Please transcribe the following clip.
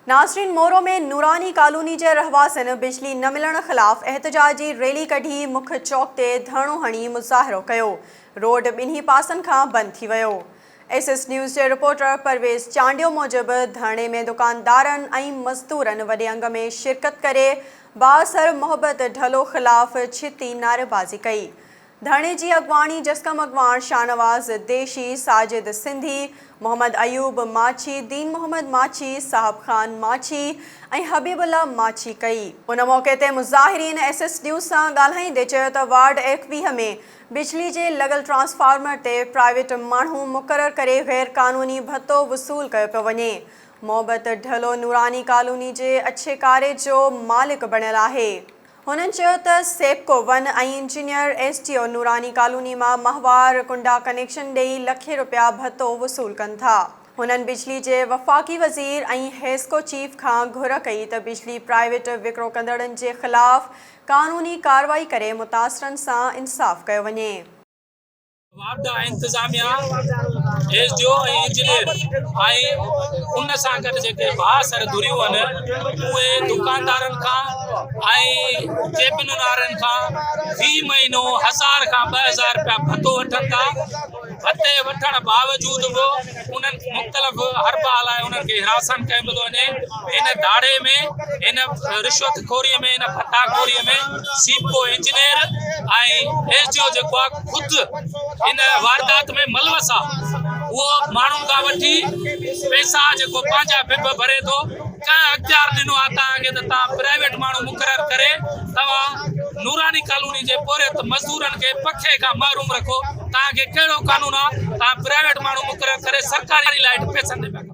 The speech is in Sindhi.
ناظرين مورو ۾ نوراني ڪالوني جي رهواسين بجلي نه ملڻ خلاف احتجاجي ريلي ڪڍي مک چوڪ تي ڌرڻو هڻي مظاهرو ڪيو، روڊ ٻنهي پاسن کان بند ٿي ويو. ايس ايس نيوز جي رپورٽر پرويز چانڊيو موجب ڌرڻي ۾ دڪاندارن ۽ مزدورن وڏي انگ ۾ شرڪت ڪري بااثر محبت ڍلو خلاف ڇتي نعريبازي ڪئي. ڌرڻي جي اڳواڻي جسقم اڳواڻ شاهنواز ديشي، ساجد سنڌي، محمد ايوب ماڇي، دين محمد ماڇي، صاحب خان ماڇي ۽ حبيب الله ماڇي ڪئي. ان موقعي تي مظاهرين ايس ايس نيوز سان ڳالهائيندي چيو ته وارڊ 21 ۾ بجلي جي لڳل ٽرانسفارمر تي پرائيويٽ ماڻهو مقرر ڪري غير قانوني ڀتو وصول ڪيو پيو وڃي. محبت ڍلو نوراني ڪالوني جي اڇي ڪاري جو مالڪ بڻيل آهي. هنن چيو ته SEPCO one ۽ engineer S D O Noorani colony مان ماهوار ڪنڊا ڪنيڪشن ڏئي لکين رپيا ڀتو وصول ڪن ٿا. هنن بجلي جي وفاقي وزير ۽ حيسڪو چيف کان گهر ڪئي ته بجلي پرائيويٽ وڪرو ڪندڙن جي خلاف قانوني ڪارروائي ڪري متاثرن سان انصاف ڪيو وڃي. واپڊا انتظاميا، ايس ڊي او ۽ انجنيئر ۽ ان سان گڏ جيڪي بااثر ڌريون آهن اهي دڪاندارن کان ۽ ڪيبنن وارن کان في مهينو هزار کان 2000 رپيا ڀتو وٺن ٿا. ڀتي وٺڻ باوجود به انهن مختلف حربا هلائي انهن کي هراسان ڪيو پيو ٿو وڃي. هن ڌاڙي ۾ هن رشوت خوري ۾ هن ڀتا خوري ۾ SEPCO engineer ۽ S D O جيڪو آهي خود ان واردات ۾ ملوث آهي اهو ماڻهن کان وٺي پئسا جيڪو پنهنجا بب ڀري ٿو. ڪنهن اختيار ڏنو آهي توهان کي ته توهان پرائيويٽ ماڻهو مقرر ڪري توهان نوراني ڪالوني جي پورهيت مزدورن کي پکي کان محروم رکو توهان کي ڪهڙو قانون آهي توهان پرائيويٽ ماڻهو مقرر ڪري سرڪاري لائيٽ پئسن تي پيا کپايو.